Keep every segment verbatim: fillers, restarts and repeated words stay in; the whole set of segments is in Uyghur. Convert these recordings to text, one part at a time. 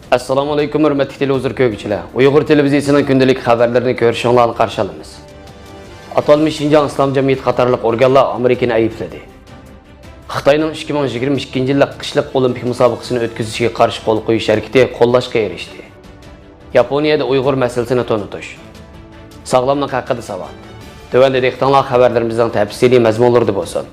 ئەسسالامۇ ئەلەيكۇم، ھۆرمەتلىك تېلېۋىزور كۆرگۈچىلەر! ئۇيغۇر تېلېۋىزىيىسىنىڭ كۈندىلىك خەۋەرلىرىنى كۆرۈشۈڭلارنى قارشى ئالىمىز. ئاتالمىش شىنجاڭ ئىسلام جەمئىيىتى قاتارلىق ئورگانلار ئامېرىكىنى ئەيىبلىدى. خىتاينىڭ ئىككى مىڭ يىگىرمە ئىككىنچى يىللىق قىشلىق ئولىمپىك مۇسابىقىسىنى ئۆتكۈزۈشىگە قارشى قول قويۇش ھەرىكىتى قوللاشقا ئېرىشتى. ياپونىيەدە ئۇيغۇر مەسىلىسىنى تونۇتۇش. ساغلاملىق ھەققىدە ساۋات. تۆۋەندە دىققىتىڭلار خەۋەرلىرىمىزنىڭ تەپسىلىي مەزمۇنلىرىدا بولسۇن.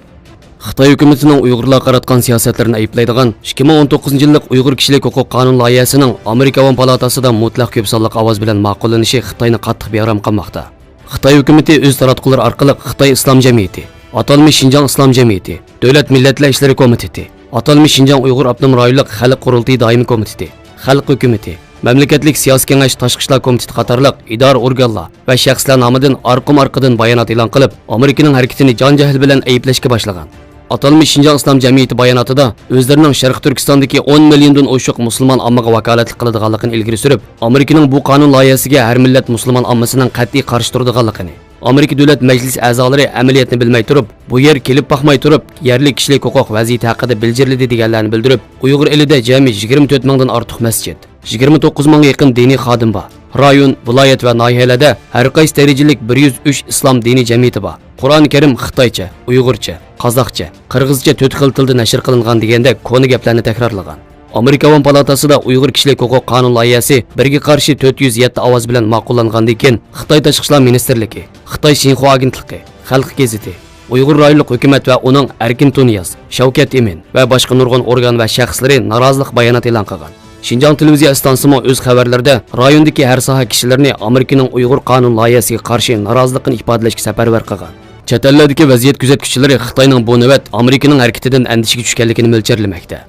خىتاي ھۆكۈمىتىنىڭ ئۇيغۇرلارغا قاراتقان سىياسەتلىرىنى ئەيىبلەيدىغان ئىككى مىڭ ئون توققۇزىنچى يىللىق ئۇيغۇر كىشىلىك ھوقۇق قانۇن لايىھەسىنىڭ ئامېرىكا ئاۋام پالاتاسىدا مۇتلەق كۆپ سانلىق ئاۋاز بىلەن ماقۇللىنىشى خىتاينى قاتتىق بىئارام قىلماقتا. خىتاي ھۆكۈمىتى ئۆز تاراتقۇلىرى ئارقىلىق خىتاي ئىسلام جەمئىيىتى، ئاتالمىش شىنجاڭ ئىسلام جەمئىيىتى، دۆلەت مىللەتلەر ئىشلىرى كومىتېتى، ئاتالمىش شىنجاڭ ئۇيغۇر ئاپتونوم رايونلۇق خەلق قۇرۇلتىيى دائىمىي كومىتېتى، خەلق ھۆكۈمىتى، مەملىكەتلىك سىياسىي كېڭەش تاشقى ئىشلار كومىتېتى قاتارلىق ئىدارە ئورگانلار ۋە شەخسلەر نامىدىن ئارقىمۇ ئارقىدىن بايانات ئېلان قىلىپ، ئامېرىكىنىڭ ھەرىكىتىنى جان-جەھلى بىلەن ئەيىبلەشكە باشلىغان. ئاتالمىش شىنجاڭ ئىسلام جەمئىيىتى باياناتىدا ئۆزلىرىنىڭ شەرقىي تۈركىستاندىكى ئون مىليوندىن ئوشۇق مۇسۇلمان ئاممىغا ۋاكالەتلىك قىلىدىغانلىقىنى ئىلگىرى سۈرۈپ، ئامېرىكىنىڭ بۇ قانۇن لايىھەسىگە ھەر مىللەت مۇسۇلمان ئاممىسىنىڭ قەتئىي قارشى تۇرىدىغانلىقىنى، ئامېرىكا دۆلەت مەجلىسى ئەزالىرى ئەمەلىيەتنى بىلمەي تۇرۇپ، بۇ يەر كېلىپ باقماي تۇرۇپ، يەرلىك كىشىلىك ھوقۇق ۋەزىيىتى ھەققىدە بىلجىرلىدى دېگەنلەرنى بىلدۈرۈپ، ئۇيغۇر ئېلىدە جەمئىي يىگىرمە تۆت مىڭدىن ئارتۇق مەسچىت، يىگىرمە توققۇز مىڭغا يېقىن دىنىي خادىم بار. رايون، ۋىلايەت ۋە ناھىيەلەردە ھەر قايسى دەرىجىلىك بىر يۈز ئۈچ ئىسلام دىنىي جەمئىيىتى بار. قۇرئان كەرىم خىتايچە، ئۇيغۇرچە، قازاقچە، قىرغىزچە تۆت خىل تىلدا نەشر قىلىنغان دېگەندەك كونا گەپلەرنى تەكرارلىغان. ئامېرىكا ئاۋام پالاتاسىدا ئۇيغۇر كىشىلىك ھوقۇق قانۇن لايىھەسى بىرگە قارشى تۆت يۈز يەتتە ئاۋاز بىلەن ماقۇللانغاندىن كېيىن، خىتاي تاشقى ئىشلار مىنىستىرلىكى، خىتاي شىنخۇا ئاگېنتلىقى، خەلق گېزىتى، ئۇيغۇر رايونلۇق ھۆكۈمەت ۋە ئۇنىڭ ئەركىن تۇنىياز، شەۋكەت ئىمىن ۋە باشقا نۇرغۇن ئورگان ۋە شەخسلىرى نارازىلىق بايانات ئېلان قىلغان. شىنجاڭ تېلېۋىزىيە ئىستانسىسىمۇ ئۆز خەۋەرلىرىدە رايوندىكى ھەر ساھە كىشىلىرىنى ئامېرىكىنىڭ ئۇيغۇر قانۇن لايىھەسىگە قارشى نارازىلىقىنى ئىپادىلەشكە سەپەرۋەر قىلغان. چەت ئەللەردىكى ۋەزىيەت كۆزەتكۈچىلىرى خىتاينىڭ بۇ نۆۋەت ئامېرىكىنىڭ ھەرىكىتىدىن ئەندىشىگە چۈشكەنلىكىنى مۆلچەرلىمەكتە.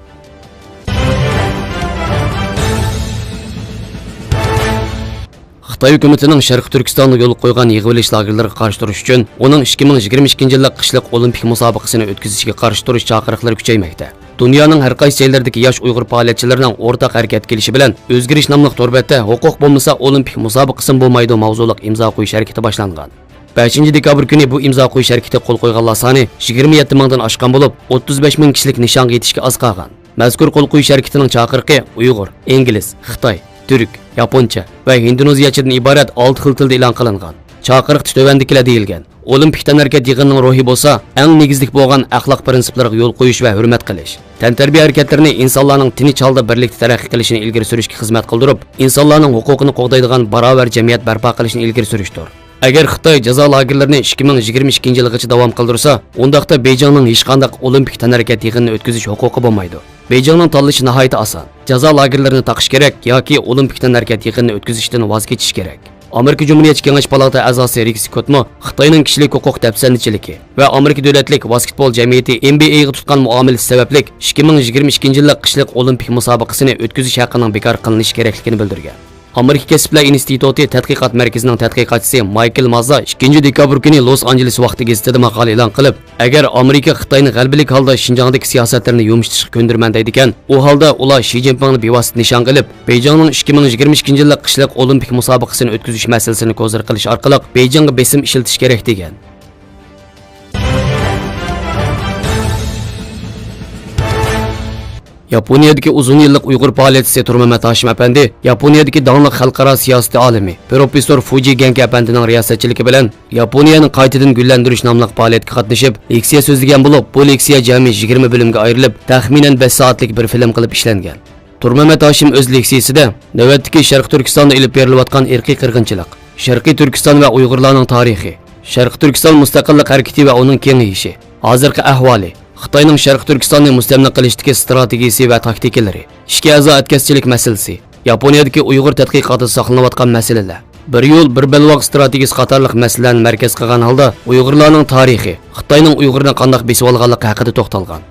خىتاي ھۆكۈمىتىنىڭ شەرقىي تۈركىستاندا يولغا قويغان يىغىۋېلىش لاگېرلىرىغا قارشى تۇرۇش ئۈچۈن ئۇنىڭ ئىككى مىڭ يىگىرمە ئىككىنچى يىللىق قىشلىق ئولىمپىك مۇسابىقىسىنى ئۆتكۈزۈشىگە قارشى تۇرۇش چاقىرىقلىرى كۈچەيمەكتە. دۇنيانىڭ ھەر قايسى جايلىرىدىكى ياش ئۇيغۇر پائالىيەتچىلىرىنىڭ ئورتاق ھەرىكەتكە كېلىشى بىلەن، ئۆزگىرىش ناملىق تور بەتتە ھوقۇق بولمىسا، ئولىمپىك مۇسابىقىسىمۇ بولمايدۇ ماۋزۇلۇق ئىمزا قويۇش ھەرىكىتى باشلانغان. بەشىنچى دېكابىر كۈنى بۇ ئىمزا قويۇش ھەرىكىتى قول قويغانلار سانى يىگىرمە يەتتە مىڭدىن ئاشقان بولۇپ، ئوتتۇز بەش مىڭ كىشىلىك نىشانغا يېتىشكە ئاز قالغان. مەزكۇر قول قويۇش ھەرىكىتىنىڭ چاقىرىقى ئۇيغۇر، ئىنگلىز، خىتاي، تۈرك، ياپونچە ۋە ھىندونېزىيەچىدىن ئىبارەت ئالتە خىل تىلدا ئېلان قىلىنغان. چاقىرىقتا تۆۋەندىكىلەر دېيىلگەن: ئولىمپىك تەنھەرىكەت يىغىنىنىڭ روھى بولسا، ئەڭ نېگىزلىك بولغان ئەخلاق پىرىنسىپلىرىغا يول قويۇش ۋە ھۆرمەت قىلىش، تەنتەربىيە ھەرىكەتلىرىنى ئىنسانلارنىڭ تىنچ ھالدا بىرلىكتە تەرەققىي قىلىشىنى ئىلگىرى سۈرۈشكە خىزمەت قىلدۇرۇپ، ئىنسانلارنىڭ ھوقۇقىنى قوغدايدىغان باراۋەر جەمئىيەت بەرپا قىلىشنى ئىلگىرى سۈرۈشتۇر. ئەگەر خىتاي جازا لاگېرلىرىنى ئىككى مىڭ يىگىرمە ئىككىنچى يىلغىچە داۋام قىلدۇرسا، ئۇنداقتا بېيجىڭنىڭ ھېچقانداق ئولىمپىك تەنھەرىكەت يىغىنىنى ئۆتكۈزۈش ھوقۇقى بولمايدۇ. بېيجىڭنىڭ تاللىشى ناھايىتى ئاسان. جازا لاگېرلىرىنى تاقىش كېرەك ياكى ئولىمپىك تەنھەرىكەت يىغىنىنى ئۆتكۈزۈشتىن ۋاز كېچىش كېرەك. ئامېرىكا جۇمھۇرىيەتچى كېڭەش پالاتا ئەزاسى رىك سكوتمۇ خىتاينىڭ كىشىلىك ھوقۇق دەپسەندىچىلىكى ۋە ئامېرىكا دۆلەتلىك ۋاسكېتبول جەمئىيىتى ئېن بى ئېيغا تۇتقان مۇئامىلىسى سەۋەبلىك ئىككى مىڭ يىگىرمە ئىككىنچى يىللىق قىشلىق ئولىمپىك مۇسابىقىسىنى ئۆتكۈزۈش ھەققىنىڭ بىكار قىلىنىشى كېرەكلىكىنى بىلدۈرگەن. ئامېرىكا كەسىپلەر ئىنستىتۇتى تەتقىقات مەركىزىنىڭ تەتقىقاتچىسى مايكل مازا ئىككىنچى دېكابىر كۈنى لوس ئانژېلېس ۋاقتى گېزىتىدە ماقالە ئېلان قىلىپ، ئەگەر ئامېرىكا خىتاينى غەلىبىلىك ھالدا شىنجاڭدىكى سىياسەتلىرىنى يۇمشىتىشقا كۆندۈرىمەن دەيدىكەن، ئۇ ھالدا ئۇلار شى جىنپىڭنى بىۋاسىتە نىشانغا ئېلىپ، بېيجىڭنىڭ ئىككى مىڭ يىگىرمە ئىككىنچى يىللىق قىشلىق ئولىمپىك مۇسابىقىسىنى ئۆتكۈزۈش مەسىلىسىنى كوزىر قىلىش ئارقىلىق بېيجىڭغا بېسىم ئىشلىتىش كېرەك، دېگەن. ياپونىيەدىكى ئۇزۇن يىللىق ئۇيغۇر پائالىيەتچىسى تۇرمەمەت ھاشىم ئەپەندى ياپونىيەدىكى داڭلىق خەلقئارا سىياسىتى ئالىمى، پروفېسسور فۇجى گەنكى ئەپەندىنىڭ رىياسەتچىلىكى بىلەن ياپونىيەنى قايتىدىن گۈللەندۈرۈش ناملىق پائالىيەتكە قاتنىشىپ، لېكسىيە سۆزلىگەن بولۇپ، بۇ لېكسىيە جەمئىي يىگىرمە بۆلۈمگە ئايرىلىپ، تەخمىنەن بەش سائەتلىك بىر فىلىم قىلىپ ئىشلەنگەن. تۇرمەمەت ھاشىم ئۆز لېكسىيىسىدە نۆۋەتتىكى شەرقىي تۈركىستاندا ئېلىپ بېرىلىۋاتقان ئىرقىي قىرغىنچىلىق، شەرقىي تۈركىستان ۋە ئۇيغۇرلارنىڭ تارىخى، شەرقىي تۈركىستان مۇستەقىللىق ھەرىكىتى ۋە ئۇنىڭ كېڭىيىشى، ھازىرقى ئەھۋالى، خىتاينىڭ شەرقىي تۈركىستاننى مۇستەملىكە قىلىشتىكى ئىستراتېگىيىسى ۋە تاكتىكىلىرى، ئىچكى ئەزا ئەتكەسچىلىك مەسىلىسى، ياپونىيەدىكى ئۇيغۇر تەتقىقاتىدا ساقلىنىۋاتقان مەسىلىلەر، بىر يول، بىر بەلباغ ئىستراتېگىيىسى قاتارلىق مەسىلىلەرنى مەركەز قىلغان ھالدا ئۇيغۇرلارنىڭ تارىخى، خىتاينىڭ ئۇيغۇرنى قانداق بېسىۋالغانلىقى ھەققىدە توختالغان.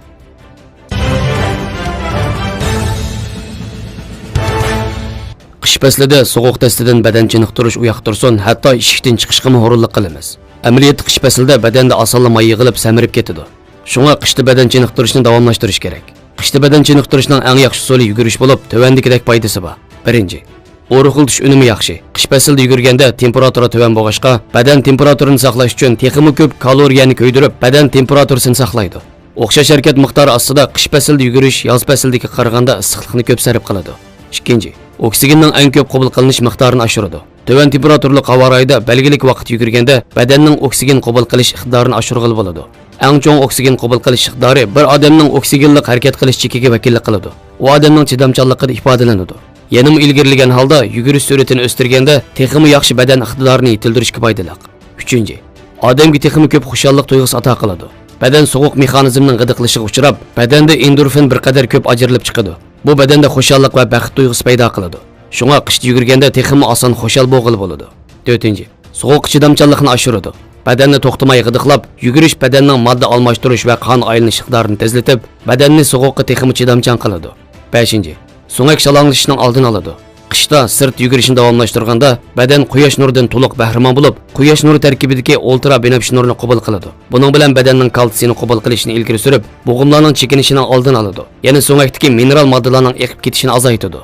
قىش پەسلىدە سوغۇق دەستىدىن بەدەن چېنىقتۇرۇش ئۇياقتۇرسۇن، ھەتتا ئىشىكتىن چىقىشقىمۇ ھۇرۇنلۇق قىلىمىز. ئەمەلىيەتتە قىش پەسلىدە بەدەندە ئاسانلا ماي يىغىلىپ سەمرىپ كېتىدۇ. شۇڭا قىشتا بەدەن چېنىقتۇرۇشنى داۋاملاشتۇرۇش كېرەك. قىشتا بەدەن چېنىقتۇرۇشنىڭ ئەڭ ياخشى ئۇسۇلى يۈگۈرۈش بولۇپ، تۆۋەندىكىدەك پايدىسى بار. بىرىنچى، ئورۇقلىتىش ئۈنۈمى ياخشى. قىش پەسلىدە يۈگۈرگەندە تېمپېراتۇرا تۆۋەن بولغاچقا، بەدەن تېمپېراتۇرىنى ساقلاش ئۈچۈن تېخىمۇ كۆپ كالورىيەنى كۆيدۈرۈپ، بەدەن تېمپېراتۇرىسىنى ساقلايدۇ. ئوخشاش ھەرىكەت مىقدارى ئاستىدا قىش پەسلىدە يۈگۈرۈش ياز پەسلىدىكىگە قارىغاندا ئىسسىقلىقنى كۆپ سەرپ قىلىدۇ. ئىككىنچى، ئوكسىگېننىڭ ئەڭ كۆپ قوبۇل قىلىنىش مىقدارىنى ئاشۇرىدۇ. تۆۋەن تېمپېراتۇرىلىق ھاۋا رايىدا بەلگىلىك ۋاقىت يۈگۈرگەندە بەدەننىڭ ئوكسىگېن قوبۇل قىلىش ئىقتىدارىنى ئاشۇرغىلى بولىدۇ. ئەڭ چوڭ ئوكسىگېن قوبۇل قىلىش ئىقتىدارى بىر ئادەمنىڭ ئوكسىگېنلىق ھەرىكەت قىلىش چېكىگە ۋەكىللىك قىلىدۇ. ئۇ ئادەمنىڭ چىدامچانلىقىدا ئىپادىلىنىدۇ. يەنىمۇ ئىلگىرىلىگەن ھالدا يۈگۈرۈش سۈرئىتىنى ئۆستۈرگەندە تېخىمۇ ياخشى بەدەن ئىقتىدارىنى يېتىلدۈرۈشكە پايدىلىق. ئۈچىنچى، ئادەمگە تېخىمۇ كۆپ خۇشاللىق تۇيغۇسى ئاتا قىلىدۇ. بەدەن سوغۇق مېخانىزمنىڭ غىدىقلىشىغا ئۇچراپ، بەدەندە ئېندورفىن بىر قەدەر كۆپ ئاجرىلىپ چىقىدۇ. بۇ بەدەندە خۇشاللىق ۋە بەخت تۇيغۇسى پەيدا قىلىدۇ. شۇڭا قىشتا يۈگۈرگەندە تېخىمۇ ئاسان خۇشال بولغىلى بولىدۇ. تۆتىنچى، سوغۇققا چىدامچانلىقنى ئاشۇرىدۇ. بەدەننى توختىماي غىدىقلاپ، يۈگۈرۈش بەدەننىڭ ماددا ئالماشتۇرۇش ۋە قان ئايلىنىش ئىقتىدارىنى تېزلىتىپ، بەدەننى سوغۇققا تېخىمۇ چىدامچان قىلىدۇ. بەشىنچى، سۆڭەك شالاڭلىشىشنىڭ ئالدىنى ئالىدۇ. قىشتا سىرت يۈگۈرۈشنى داۋاملاشتۇرغاندا، بەدەن قۇياش نۇرىدىن تولۇق بەھرىمەن بولۇپ، قۇياش نۇرى تەركىبىدىكى ئۇلترا بىنەپشە نۇرىنى قوبۇل قىلىدۇ. بۇنىڭ بىلەن بەدەننىڭ كالتسىينى قوبۇل قىلىشىنى ئىلگىرى سۈرۈپ، بوغۇملارنىڭ چېكىنىشىنىڭ ئالدىنى ئالىدۇ. يەنە سۆڭەكتىكى مىنېرال ماددىلارنىڭ ئېقىپ كېتىشىنى ئازايتىدۇ.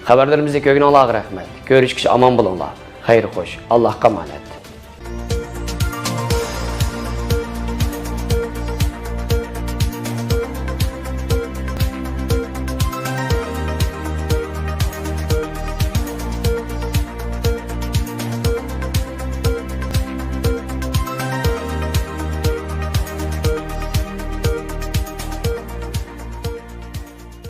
خەۋەرلىرىمىزنى كۆرگىنىڭلارغا رەھمەت. كۆرۈشكىچە ئامان بولۇڭلار. خەير خوش. ئاللاھقا ئامانەت.